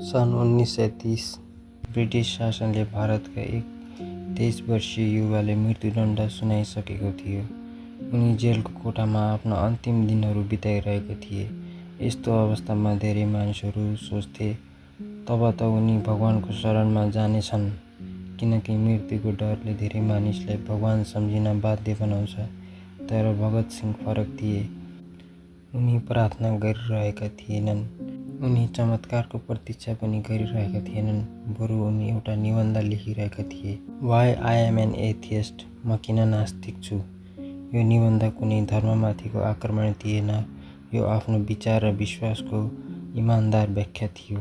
सन् 1930 ब्रिटिस शासनले भारतका एक 23 वर्षीय युवाले मृत्युदण्ड सुनाइसकेको थियो। उनी जेलको कोठामा आफ्ना अन्तिम दिनहरू बिताइरहेका थिए। यस्तो अवस्थामा धेरै मानिसहरू सोच्थे तब त उनी भगवानको शरणमा जानेछन्, किनकि मृत्युको डरले धेरै मानिसलाई भगवान सम्झिन बाध्य बनाउँछ। तर भगत सिंह फरक थिए। उनी प्रार्थना गरिरहेका थिएनन्, उनी चमत्कारको प्रतीक्षा पनि गरिरहेका थिएनन्, बरु उनी एउटा निबन्ध लेखिरहेका थिए। Why I am an atheist, म किन नास्तिक छु। यो निबन्ध कुनै धर्ममाथिको आक्रमण थिएन, यो आफ्नो विचार र विश्वासको इमान्दार व्याख्या थियो।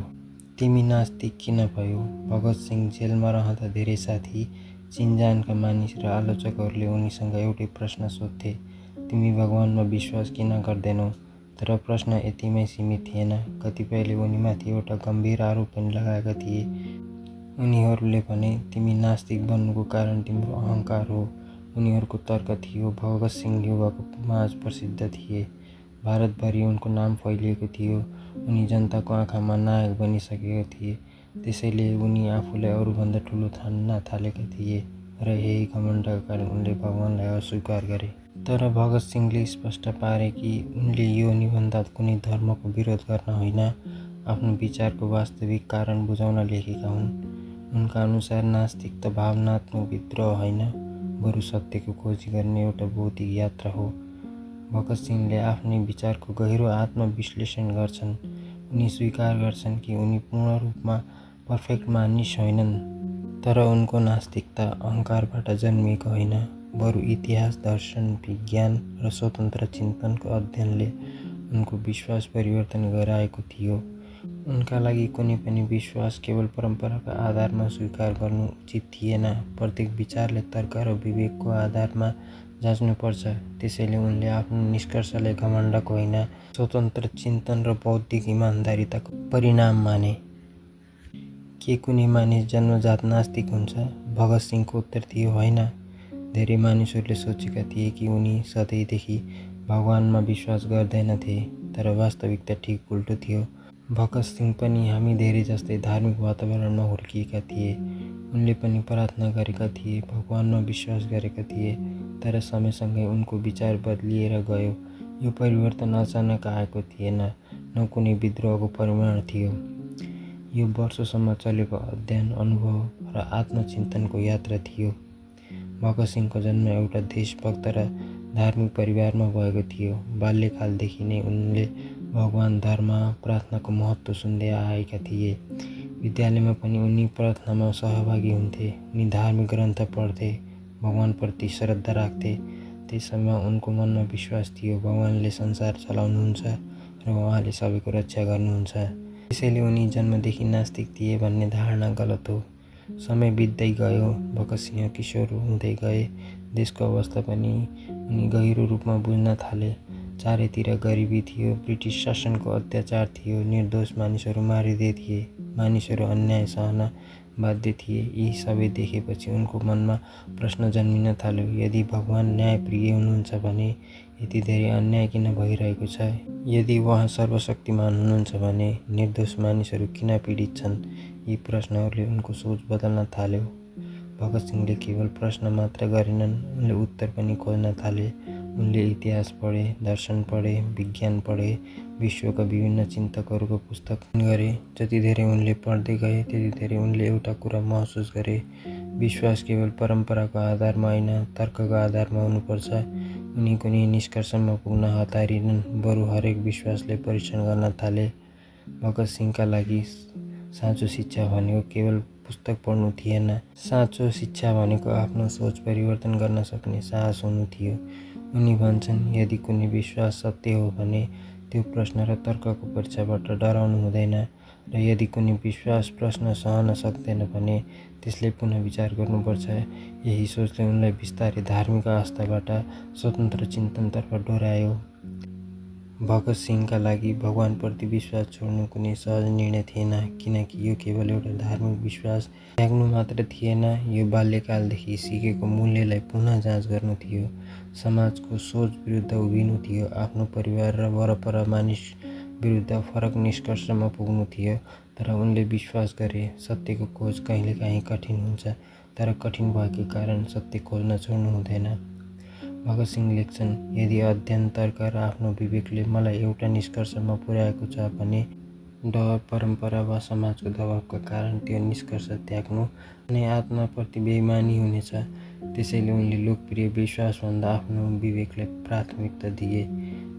तिमी नास्तिक किन भयौ? भगत सिंह जेलमा रहँदा धेरै साथी, चिनजानका मानिस र आलोचकहरूले उनीसँग एउटै प्रश्न सोध्थे, तिमी भगवानमा विश्वास किन गर्दैनौ? तर प्रश्न यतिमै सीमित थिएन। कतिपयले उनीमाथि एउटा गम्भीर आरोप पनि लगाएका थिए। उनीहरूले भने, तिमी नास्तिक बन्नुको कारण तिम्रो अहङ्कार हो। उनीहरूको तर्क थियो, भगत सिंह युवाको माझ प्रसिद्ध थिए, भारतभरि उनको नाम फैलिएको थियो, उनी जनताको आँखामा नायक बनिसकेका थिए, त्यसैले उनी आफूलाई अरूभन्दा ठुलो ठान्न थालेका थिए र यही घमण्डका कारण उनले भगवानलाई अस्वीकार गरे। तर भगत सिंहले स्पष्ट पारे कि उनले यो निबन्ध कुनै धर्मको विरोध गर्न होइन, आफ्नो विचारको वास्तविक कारण बुझाउन लेखेका हुन्। उनका अनुसार नास्तिकता भावनात्मक विद्रोह होइन, बरु सत्यको खोजी गर्ने एउटा बौद्धिक यात्रा हो। भगत सिंहले आफ्नै विचारको गहिरो आत्मविश्लेषण गर्छन्। उनी स्वीकार गर्छन् कि उनी पूर्ण रूपमा पर्फेक्ट मानिस होइनन्, तर उनको नास्तिकता अहङ्कारबाट जन्मिएको होइन, बरु इतिहास, दर्शन, विज्ञान र स्वतन्त्र चिन्तनको अध्ययनले उनको विश्वास परिवर्तन गराएको थियो। उनका लागि कुनै पनि विश्वास केवल परम्पराका आधारमा स्वीकार गर्नु उचित थिएन। प्रत्येक विचारले तर्क र विवेकको आधारमा जाँच्नुपर्छ। त्यसैले उनले आफ्नो निष्कर्षलाई घमण्डको होइन, स्वतन्त्र चिन्तन र बौद्धिक इमान्दारिताको परिणाम माने। के कुनै मानिस जन्मजात नास्तिक हुन्छ? भगत सिंहको उत्तर थियो, होइन। धेरै मानिसहरूले सोचेका थिए कि उनी सधैँदेखि भगवानमा विश्वास गर्दैनथे, तर वास्तविकता ठिक उल्टो थियो। भगत सिंह पनि हामी धेरै जस्तै धार्मिक वातावरणमा हुर्किएका थिए। उनले पनि प्रार्थना गरेका थिए, भगवानमा विश्वास गरेका थिए, तर समयसँगै उनको विचार बदलिएर गयो। यो परिवर्तन अचानक आएको थिएन, न कुनै विद्रोहको परिमाण थियो। यो वर्षौसम्म चलेको अध्ययन, अनुभव र आत्मचिन्तनको यात्रा थियो। भगत सिंहको जन्म एउटा देशभक्त र धार्मिक परिवारमा भएको थियो। बाल्यकालदेखि नै उनले भगवान, धर्म, प्रार्थनाको महत्त्व सुन्दै आएका थिए। विद्यालयमा पनि उनी प्रार्थनामा सहभागी हुन्थे। उनी धार्मिक ग्रन्थ पढ्थे, भगवानप्रति श्रद्धा राख्थे। त्यस समय उनको मनमा विश्वास थियो, भगवानले संसार चलाउनुहुन्छ र उहाँले सबैको रक्षा गर्नुहुन्छ। त्यसैले उनी जन्मदेखि नास्तिक थिए भन्ने धारणा गलत हो। समय बित्दै गयो, भगत सिंह किशोर हुँदै गए। देशको अवस्था पनि उनी गहिरो रूपमा बुझ्न थाले। चारैतिर गरिबी थियो, ब्रिटिस शासनको अत्याचार थियो, निर्दोष मानिसहरू मारिँदै थिए, मानिसहरू अन्याय सहन बाध्य थिए। यी सबै देखेपछि उनको मनमा प्रश्न जन्मिन थाल्यो, यदि भगवान न्यायप्रिय हुनुहुन्छ भने यति धेरै अन्याय किन भइरहेको छ? यदि उहाँ सर्वशक्तिमान हुनुहुन्छ भने निर्दोष मानिसहरू किन पीडित छन्? यी प्रश्नहरूले उनको सोच बदल्न थाल्यो। भगत सिंहले केवल प्रश्न मात्र गरेनन्, उनले उत्तर पनि खोज्न थाले। उनले इतिहास पढे, दर्शन पढे, विज्ञान पढे, विश्वका विभिन्न चिन्तकहरूको पुस्तक गरे। जति धेरै उनले पढ्दै गए, त्यति धेरै उनले एउटा कुरा महसुस गरे, विश्वास केवल परम्पराको आधारमा होइन, तर्कको आधारमा हुनुपर्छ। उनी कुनै निष्कर्षमा पुग्न हतारिनन्, बरु हरेक विश्वासलाई परीक्षण गर्न थाले। भगत सिंहका लागि साँचो शिक्षा भनेको केवल पुस्तक पढ्नु थिएन। साँचो शिक्षा भनेको आफ्नो सोच परिवर्तन गर्न सक्ने साहस हुनु थियो। उनी भन्छन्, यदि कुनै विश्वास सत्य हो भने त्यो प्रश्न र तर्कको परीक्षाबाट डराउनु हुँदैन, र यदि कुनै विश्वास प्रश्न सहन सक्दैन भने त्यसलाई पुनः विचार गर्नुपर्छ। यही सोचले उनलाई बिस्तारै धार्मिक आस्थाबाट स्वतन्त्र चिन्तनतर्फ डोर्यायो। भगत सिंहका लागि भगवानप्रति विश्वास छोड्नु कुनै सहज निर्णय थिएन, किनकि यो केवल एउटा धार्मिक विश्वास त्याग्नु मात्र थिएन, यो बाल्यकालदेखि सिकेको मूल्यलाई पुनः जाँच गर्नु थियो। समाजको सोच विरुद्ध उभिनु थियो, आफ्नो परिवार र वरपर मानिस विरुद्ध फरक निष्कर्षमा पुग्नु थियो। तर उनले विश्वास गरे सत्यको खोज कहिलेकाहीँ कठिन हुन्छ, तर कठिन भएकै कारण सत्य खोज्न छोड्नु हुँदैन। भगत सिंह लेख्छन्, यदि अध्ययन, तर्क र आफ्नो विवेकले मलाई एउटा निष्कर्षमा पुर्याएको छ भने डर, परम्परा वा समाजको दबावका कारण त्यो निष्कर्ष त्याग्नु नै आत्माप्रति बेइमानी हुनेछ। त्यसैले उनले लोकप्रिय विश्वासभन्दा आफ्नो विवेकलाई प्राथमिकता दिए।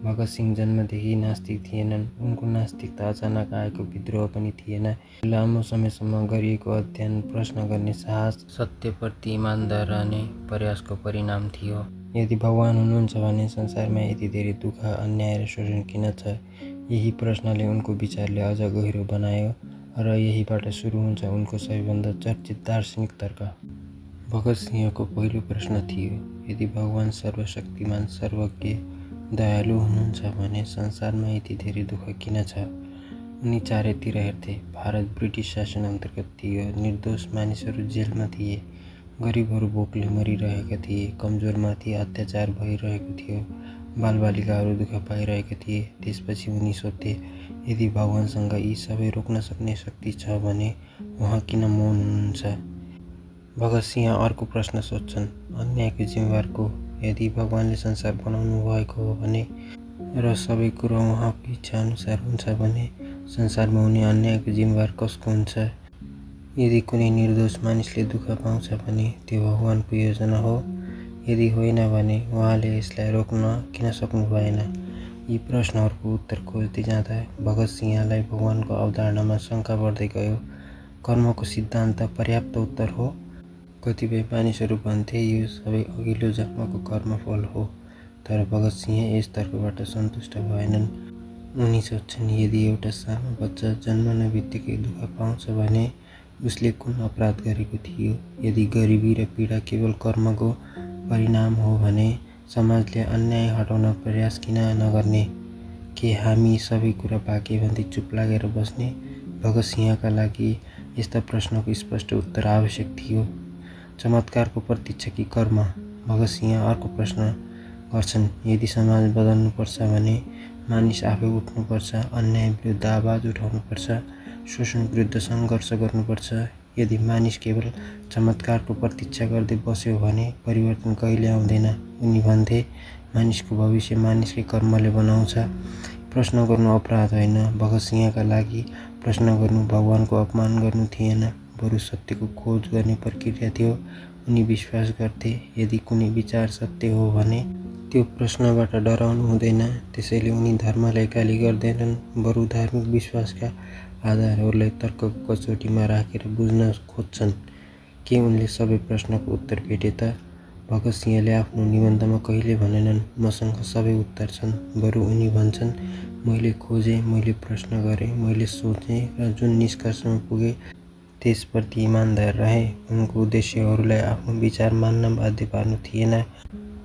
भगत सिंह जन्मदेखि नास्तिक थिएनन्। उनको नास्तिकता अचानक आएको विद्रोह पनि थिएन। लामो समयसम्म गरिएको अध्ययन, प्रश्न गर्ने साहस, सत्यप्रति इमान्दार रहने प्रयासको परिणाम थियो। यदि भगवान हुनुहुन्छ भने संसारमा यति धेरै दुःख, अन्याय र शोषण किन छ? यही प्रश्नले उनको विचारले अझ गहिरो बनायो र यहीबाट सुरु हुन्छ उनको सबैभन्दा चर्चित दार्शनिक तर्क। भगत सिंहको पहिलो प्रश्न थियो, यदि भगवान सर्वशक्तिमान, सर्वज्ञ, दयालु हुनुहुन्छ भने संसारमा यति धेरै दुःख किन छ? उनी चारैतिर हेर्थे। भारत ब्रिटिस शासन अन्तर्गत थियो। निर्दोष मानिसहरू जेलमा थिए। गरिबहरू भोकले मरिरहेका थिए। कमजोरमाथि अत्याचार भइरहेको थियो। बालबालिकाहरू दुःख पाइरहेका थिए। त्यसपछि उनी सोध्थे, यदि भगवानसँग यी सबै रोक्न सक्ने शक्ति छ भने उहाँ किन मौन हुनुहुन्छ? भगत सिंह अर्को प्रश्न सोध्छन्, अन्यायको जिम्मेवार को? यदि भगवानले संसार बनाउनु भएको हो भने र सबै कुरो उहाँको इच्छा अनुसार हुन्छ भने संसारमा हुने अन्यायको जिम्मेवार कसको हुन्छ? यदि कुनै निर्दोष मानिसले दुःख पाउँछ भने त्यो भगवानको योजना हो? यदि होइन भने उहाँले यसलाई रोक्न किन सक्नु भएन? यी प्रश्नहरूको उत्तर खोज्दै जाँदा भगत सिंहलाई भगवानको अवधारणामा शङ्का बढ्दै गयो। कर्मको सिद्धान्त पर्याप्त उत्तर हो? कतिपय मानिसहरू भन्थे यो सबै अघिल्लो जन्मको कर्मफल हो, तर भगत सिंह यस तर्कबाट सन्तुष्ट भएनन्। उनी सोध्छन्, यदि एउटा सानो बच्चा जन्मन बित्तिकै दुःख पाउँछ भने उसले कुन अपराध गरेको थियो? यदि गरिबी र पीडा केवल कर्मको परिणाम हो भने समाजले अन्याय हटाउन प्रयास किन नगर्ने? के हामी सबै कुरा भाग्य भन्दै चुप लागेर बस्ने? भगत सिंहका लागि यस्ता प्रश्नको स्पष्ट उत्तर आवश्यक थियो। चमत्कारको प्रतीक्षा कि कर्म? भगत सिंह अर्को प्रश्न गर्छन्, यदि समाज बदल्नुपर्छ भने मानिस आफै उठ्नुपर्छ, अन्याय विरुद्ध आवाज उठाउनुपर्छ, शोषण विरुद्ध सङ्घर्ष गर्नुपर्छ। यदि मानिस केवल चमत्कारको प्रतीक्षा गर्दै बस्यो भने परिवर्तन कहिले आउँदैन। उनी भन्थे, मानिसको भविष्य मानिसकै कर्मले बनाउँछ। प्रश्न गर्नु अपराध होइन। भगत सिंहका लागि प्रश्न गर्नु भगवानको अपमान गर्नु थिएन, बरु सत्यको खोज गर्ने प्रक्रिया थियो। उनी विश्वास गर्थे, यदि कुनै विचार सत्य हो भने त्यो प्रश्नबाट डराउनु हुँदैन। त्यसैले उनी धर्मलाई गाली गर्दैनन्, बरु धार्मिक विश्वासका आधारहरूलाई तर्कको कसौटीमा राखेर बुझ्न खोज्छन्। के उनले सबै प्रश्नको उत्तर भेटे त? भगत सिंहले आफ्नो निबन्धमा कहिले भनेनन्, मसँग सबै उत्तर छन्, बरु उनी भन्छन्, मैले खोजेँ, मैले प्रश्न गरेँ, मैले सोचेँ र जुन निष्कर्षमा पुगेँ त्यसप्रति इमान्दार रहेँ। उनको उद्देश्यहरूलाई आफ्नो विचार मान्न बाध्य पार्नु थिएन।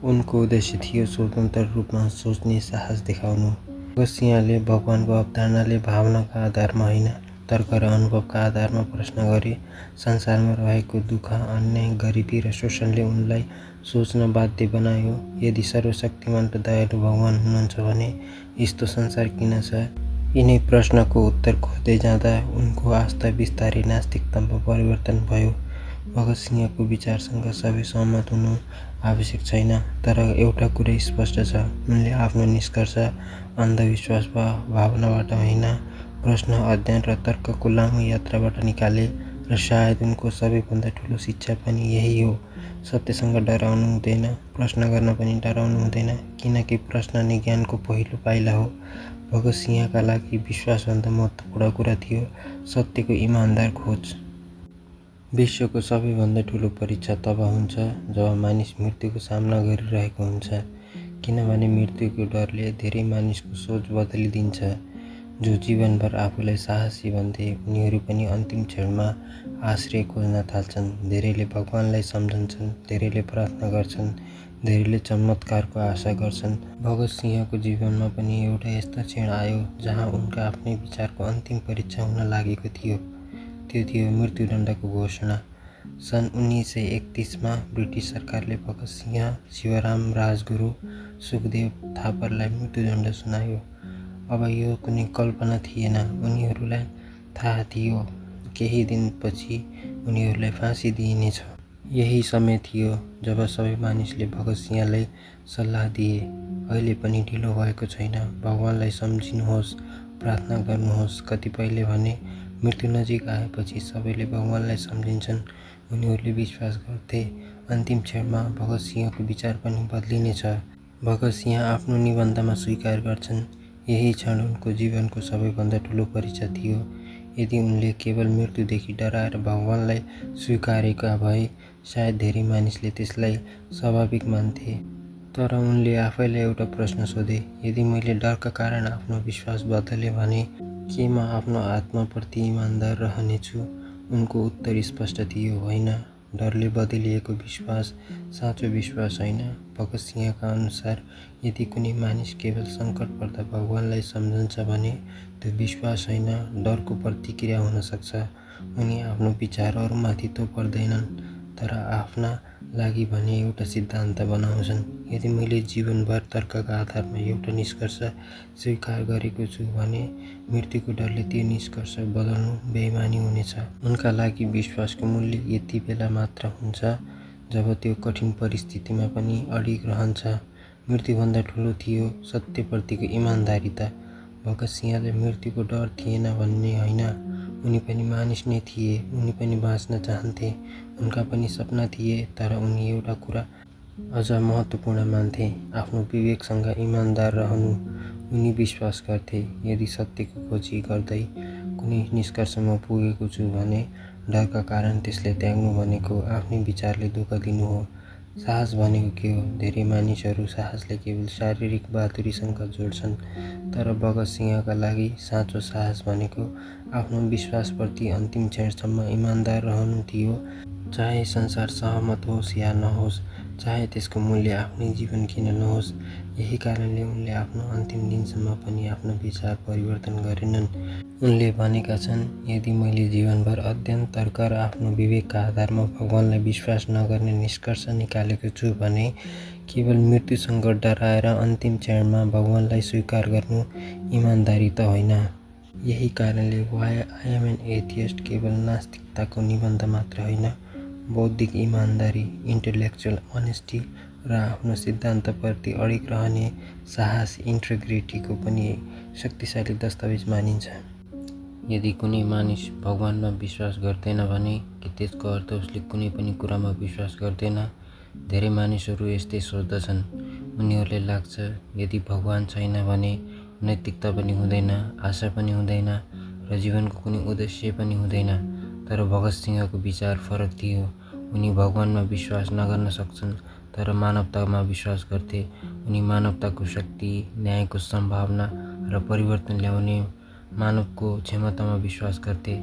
उनको उद्देश्य थियो स्वतन्त्र रूपमा सोच्ने साहस देखाउनु। भगत सिंहले भगवानको अवधारणाले भावनाका आधारमा होइन, तर्क र अनुभवका आधारमा प्रश्न गरे। संसारमा रहेको दुःख, अन्याय, गरिबी र शोषणले उनलाई सोच्न बाध्य बनायो। यदि सर्वशक्तिमान र दयालु भगवान हुनुहुन्छ भने यस्तो संसार किन छ? यिनै प्रश्नको उत्तर खोज्दै जाँदा उनको आस्था बिस्तारै नास्तिकतामा परिवर्तन भयो। भगत सिंहको विचारसँग सबै सहमत हुनु आवश्यक छैन, तर एउटा कुरा स्पष्ट छ, उनले आफ्नो निष्कर्ष अन्धविश्वास वा भावनाबाट होइन, प्रश्न, अध्ययन र तर्कको लामो यात्राबाट निकाले। र सायद उनको सबैभन्दा ठुलो शिक्षा पनि यही हो, सत्यसँग डराउनु हुँदैन, प्रश्न गर्न पनि डराउनु हुँदैन, किनकि प्रश्न नै ज्ञानको पहिलो पाइला हो। भगत सिंहका लागि विश्वासभन्दा महत्त्वपूर्ण कुरा थियो सत्यको इमान्दार खोज। विश्वको सबैभन्दा ठुलो परीक्षा तब हुन्छ जब मानिस मृत्युको सामना गरिरहेको हुन्छ, किनभने मृत्युको डरले धेरै मानिसको सोच बदलिदिन्छ। जो जीवनभर आफूलाई साहसी भन्थे उनीहरू पनि अन्तिम क्षणमा आश्रय खोज्न थाल्छन्। धेरैले भगवानलाई सम्झन्छन्, धेरैले प्रार्थना गर्छन्, धेरैले चमत्कारको आशा गर्छन्। भगत सिंहको जीवनमा पनि एउटा यस्तो क्षण आयो जहाँ उनका आफ्नै विचारको अन्तिम परीक्षा हुन लागेको थियो। त्यो थियो मृत्युदण्डको घोषणा। सन् 1931मा ब्रिटिस सरकारले भगत सिंह, शिवराम राजगुरु, सुखदेव थापरलाई मृत्युदण्ड सुनायो। अब यो कुनै कल्पना थिएन। उनीहरूलाई थाहा थियो केही दिनपछि उनीहरूलाई फाँसी दिइनेछ। यही समय थियो जब सबै मानिसले भगत सिंहलाई सल्लाह दिए, अहिले पनि ढिलो भएको छैन, भगवानलाई सम्झिनुहोस्, प्रार्थना गर्नुहोस्। कतिपयले भने मृत्यु नजिक आएपछि सबैले भगवानलाई सम्झिन्छन्। उनीहरूले विश्वास गर्थे अन्तिम क्षणमा भगत सिंहको विचार पनि बदलिनेछ। भगत सिंह आफ्नो निबन्धमा स्वीकार गर्छन्, यही क्षण उनको जीवनको सबैभन्दा ठुलो परीक्षा थियो। यदि उनले केवल मृत्युदेखि डराएर भगवानलाई स्वीकारेका भए सायद धेरै मानिसले त्यसलाई स्वाभाविक मान्थे। तर उनले आफैलाई एउटा प्रश्न सोधे, यदि मैले डरका कारण आफ्नो विश्वास बदले भने के म आफ्नो आत्माप्रति इमान्दार रहनेछु? उनको उत्तर स्पष्ट थियो, होइन। डरले बदलिएको विश्वास साँचो विश्वास होइन। भगत सिंहका अनुसार यदि कुनै मानिस केवल सङ्कट पर्दा भगवानलाई सम्झन्छ भने त्यो विश्वास होइन, डरको प्रतिक्रिया हुन सक्छ। उनी आफ्नो विचारहरूमाथि थोपर्दैनन् तर आफ्ना लागि भने एउटा सिद्धान्त बनाउँछन्। यदि मैले जीवनभर तर्कका आधारमा एउटा निष्कर्ष स्वीकार गरेको छु भने मृत्युको डरले त्यो निष्कर्ष बदल्नु बेइमानी हुनेछ। उनका लागि विश्वासको मूल्य यति बेला मात्र हुन्छ जब त्यो कठिन परिस्थितिमा पनि अडिग रहन्छ। मृत्युभन्दा ठुलो थियो सत्यप्रतिको इमान्दारिता। भगत सिंहलाई मृत्युको डर थिएन भन्ने होइन, उनी पनि मानिस नै थिए, उनी पनि बाँच्न चाहन्थे, उनका पनि सपना थिए। तर उनी एउटा कुरा अझ महत्त्वपूर्ण मान्थे, आफ्नो विवेकसँग इमान्दार रहनु। उनी विश्वास गर्थे यदि सत्यको खोजी गर्दै कुनै निष्कर्षमा पुगेको छु भने डरका कारण त्यसलाई त्याग्नु भनेको आफ्नै विचारले धोका दिनु हो। साहस भनेको के हो? धेरै मानिसहरू साहसलाई केवल शारीरिक बहादुरीसँग जोड्छन्, तर भगत सिंहका लागि साँचो साहस भनेको आफ्नो विश्वासप्रति अन्तिम क्षणसम्म इमान्दार रहनु थियो। चाहे संसार सहमत होस् या नहोस्, चाहे त्यसको मूल्य आफ्नै जीवन किन नहोस्। यही कारणले उनले आफ्नो अन्तिम दिनसम्म पनि आफ्नो विचार परिवर्तन गरेनन्। उनले भनेका छन्, यदि मैले जीवनभर अध्ययन, तर्क र आफ्नो विवेकका आधारमा भगवानलाई विश्वास नगर्ने निष्कर्ष निकालेको छु भने केवल मृत्युसँग डराएर अन्तिम क्षणमा भगवानलाई स्वीकार गर्नु इमान्दारी त होइन। यही कारणले why I am an atheist केवल नास्तिकताको निबन्ध मात्र होइन, बौद्धिक इमान्दारी, इन्टेलेक्चुअल अनेस्टी र आफ्नो सिद्धान्तप्रति अडिग रहने साहस, इन्टिग्रिटीको पनि शक्तिशाली दस्तावेज मानिन्छ। यदि कुनै मानिस भगवानमा विश्वास गर्दैन भने के त्यसको अर्थ उसले कुनै पनि कुरामा विश्वास गर्दैन? धेरै मानिसहरू यस्तै सोच्दछन्। उनीहरूलाई लाग्छ यदि भगवान छैन भने नैतिकता पनि हुँदैन, आशा पनि हुँदैन र जीवनको कुनै उद्देश्य पनि हुँदैन। तर भगत सिंहको विचार फरक थियो। उनी भगवानमा विश्वास नगर्न सक्छन् तर मानवतामा विश्वास गर्थे। उनी मानवताको शक्ति, न्यायको सम्भावना र परिवर्तन ल्याउने मानवको क्षमतामा विश्वास गर्थे।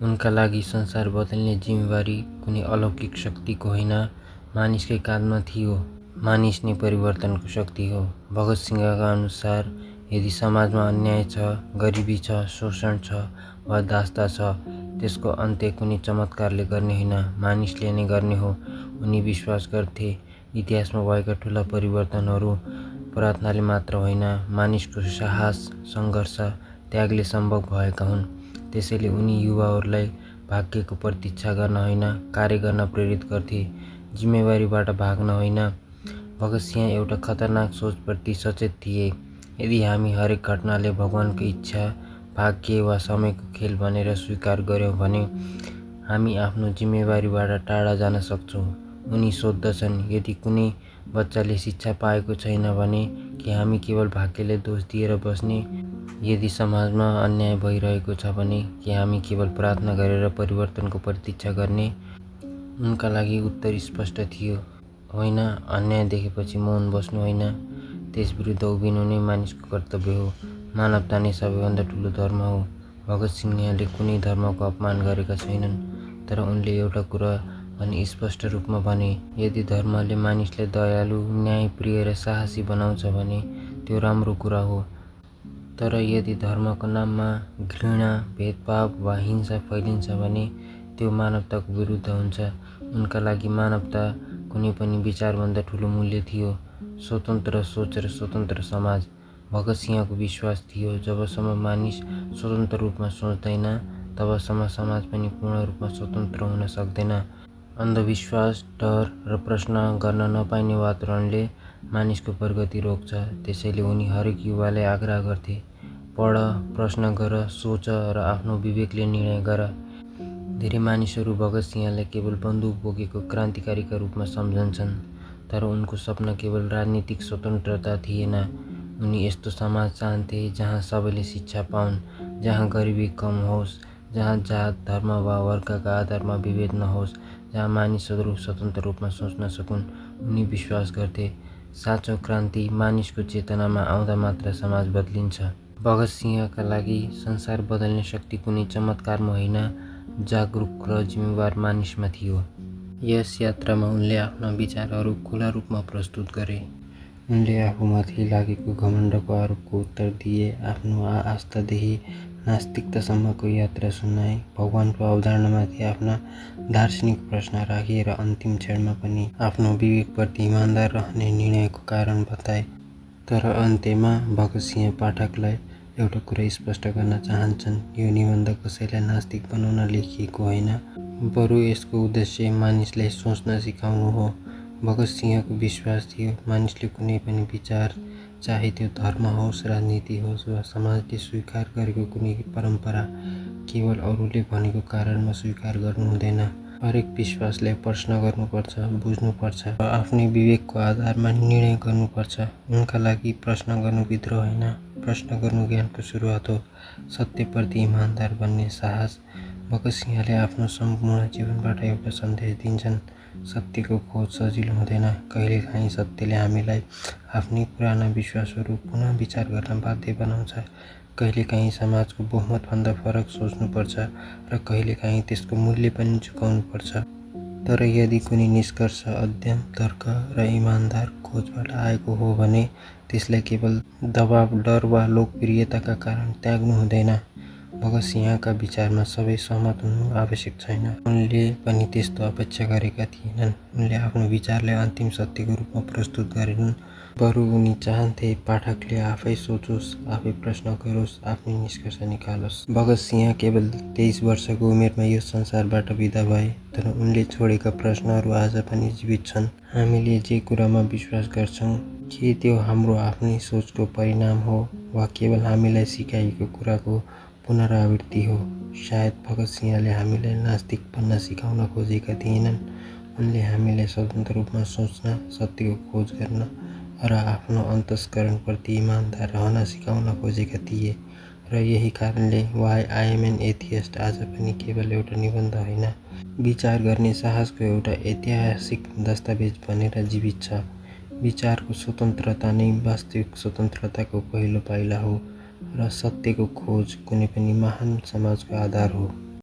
उनका लागि संसार बदल्ने जिम्मेवारी कुनै अलौकिक शक्तिको होइन, मानिसकै काँधमा थियो। मानिस नै परिवर्तनको शक्ति हो। भगत सिंहका अनुसार यदि समाजमा अन्याय छ, गरिबी छ, शोषण छ वा दासता छ, त्यसको अन्त्य कुनै चमत्कारले गर्ने होइन, मानिसले नै गर्ने हो। उनी विश्वास गर्थे इतिहासमा भएका ठुला परिवर्तनहरू प्रार्थनाले मात्र होइन, मानिसको साहस, सङ्घर्ष, त्यागले सम्भव भएका हुन्। त्यसैले उनी युवाहरूलाई भाग्यको प्रतीक्षा गर्न होइन, कार्य गर्न प्रेरित गर्थे, जिम्मेवारीबाट भाग्न होइन। भगत सिंह एउटा खतरनाक सोचप्रति सचेत थिए। यदि हामी हरेक घटनालाई भगवानको इच्छा, भाग्य वा समयको खेल भनेर स्वीकार गर्यौँ भने हामी आफ्नो जिम्मेवारीबाट टाढा जान सक्छौँ। उनी सोध्दछन्, यदि कुनै बच्चाले शिक्षा पाएको छैन भने के हामी केवल भाग्यलाई दोष दिएर बस्ने? यदि समाजमा अन्याय भइरहेको छ भने के हामी केवल प्रार्थना गरेर परिवर्तनको प्रतीक्षा गर्ने? उनका लागि उत्तर स्पष्ट थियो, होइन। अन्याय देखेपछि मौन बस्नु होइन, त्यसविरुद्ध उभिनु नै मानिसको कर्तव्य हो। मानवता नै सबैभन्दा ठुलो धर्म हो। भगत सिंहले कुनै धर्मको अपमान गरेका छैनन्, तर उनले एउटा कुरा भने स्पष्ट रूपमा भने, यदि धर्मले मानिसलाई दयालु, न्यायप्रिय र साहसी बनाउँछ भने त्यो राम्रो कुरा हो। तर यदि धर्मको नाममा घृणा, भेदभाव वा हिंसा फैलिन्छ भने त्यो मानवताको विरुद्ध हुन्छ। उनका लागि मानवता कुनै पनि विचारभन्दा ठुलो मूल्य थियो। स्वतन्त्र सोच र स्वतन्त्र समाज। भगत सिंहको विश्वास थियो जबसम्म मानिस स्वतन्त्र रूपमा सोच्दैन तबसम्म समाज पनि पूर्ण रूपमा स्वतन्त्र हुन सक्दैन। अन्धविश्वास, डर र प्रश्न गर्न नपाइने वातावरणले मानिसको प्रगति रोक्छ। त्यसैले उनी हरेक युवालाई आग्रह गर्थे, पढ, प्रश्न गर, सोच र आफ्नो विवेकले निर्णय गर। धेरै मानिसहरू भगत सिंहलाई केवल बन्दुक बोकेको क्रान्तिकारीका रूपमा सम्झन्छन्, तर उनको सपना केवल राजनीतिक स्वतन्त्रता थिएन। उनी यस्तो समाज चाहन्थे जहाँ सबैले शिक्षा पाउन्, जहाँ गरिबी कम होस्, जहाँ जात, धर्म वा वर्गका आधारमा विभेद नहोस्, जहाँ मानिसहरू स्वतन्त्र रूपमा सोच्न सकुन्। उनी विश्वास गर्थे, साँचो क्रान्ति मानिसको चेतनामा आउँदा मात्र समाज बदलिन्छ। भगत सिंहका लागि संसार बदल्ने शक्ति कुनै चमत्कारमा होइन, जागरुक र जिम्मेवार मानिसमा थियो। यस यात्रामा उनले आफ्ना विचारहरू खुला रूपमा प्रस्तुत गरे। उनले आफूमाथि लागेको घमण्डको आरोपको उत्तर दिए, आफ्नो आस्थादेखि नास्तिकतासम्मको यात्रा सुनाए, भगवानको अवधारणामाथि आफ्ना दार्शनिक प्रश्न राखे र अन्तिम क्षणमा पनि आफ्नो विवेकप्रति इमान्दार रहने निर्णयको कारण बताए। तर अन्त्यमा भगत सिंह पाठकलाई एउटा कुरा स्पष्ट गर्न चाहन्छन्, यो निबन्ध कसैलाई नास्तिक बनाउन लेखिएको होइन, बरु यसको उद्देश्य मानिसलाई सोच्न सिकाउनु हो। भगत सिंहको विश्वास थियो, मानिसले कुनै पनि विचार, चाहे त्यो धर्म होस्, राजनीति होस् वा समाजले स्वीकार गरेको कुनै परम्परा, केवल अरूले भनेको कारणमा स्वीकार गर्नु हुँदैन। हरेक विश्वासलाई प्रश्न गर्नुपर्छ, बुझ्नुपर्छ र आफ्नै विवेकको आधारमा निर्णय गर्नुपर्छ। उनका लागि प्रश्न गर्नु विद्रोह होइन, प्रश्न गर्नु ज्ञानको सुरुवात हो। सत्यप्रति इमान्दार बन्ने साहस। भगत सिंहले आफ्नो सम्पूर्ण जीवनबाट एउटा सन्देश दिन्छन्, सत्यको खोज सजिलो हुँदैन। कहिलेकाहीँ सत्यले हामीलाई आफ्नै पुराना विश्वासहरू पुनः विचार गर्न बाध्य बनाउँछ। कहिलेकाहीँ समाजको बहुमतभन्दा फरक सोच्नुपर्छ र कहिलेकाहीँ त्यसको मूल्य पनि चुकाउनुपर्छ। तर यदि कुनै निष्कर्ष अध्ययन, तर्क र इमान्दार खोजबाट आएको हो भने त्यसलाई केवल दबाव, डर वा लोकप्रियताका कारण त्याग्नु हुँदैन। भगत सिंहका विचारमा सबै सहमत हुनु आवश्यक छैन। उनले पनि त्यस्तो अपेक्षा गरेका थिएनन्। उनले आफ्नो विचारलाई अन्तिम सत्यको रूपमा प्रस्तुत गरेनन्, बरु उनी चाहन्थे पाठकले आफै सोचोस्, आफै प्रश्न गरोस्, आफ्नै निष्कर्ष निकालोस्। भगत सिंह केवल 23 वर्षको उमेरमा यो संसारबाट बिदा भए, तर उनले छोडेका प्रश्नहरू आज पनि जीवित छन्। हामीले जे कुरामा विश्वास गर्छौँ, के त्यो हाम्रो आफ्नै सोचको परिणाम हो वा केवल हामीलाई सिकाइएको कुराको पुनरावृत्ति हो? सायद भगत सिंहले हामीलाई नास्तिक बन्न सिकाउन खोजेका थिएनन्। उनले हामीलाई स्वतन्त्र रूपमा सोच्न, सत्यको खोज गर्न र आफ्नो अन्तस्करणप्रति इमान्दार रहन सिकाउन खोजेका थिए। र यही कारणले why I am an atheist आज पनि केवल एउटा निबन्ध होइन, विचार गर्ने साहसको एउटा ऐतिहासिक दस्तावेज बनेर जीवित छ। विचारको स्वतन्त्रता नै वास्तविक स्वतन्त्रताको पहिलो पाइला हो र सत्यको खोज कुनै पनि महान समाजको आधार हो।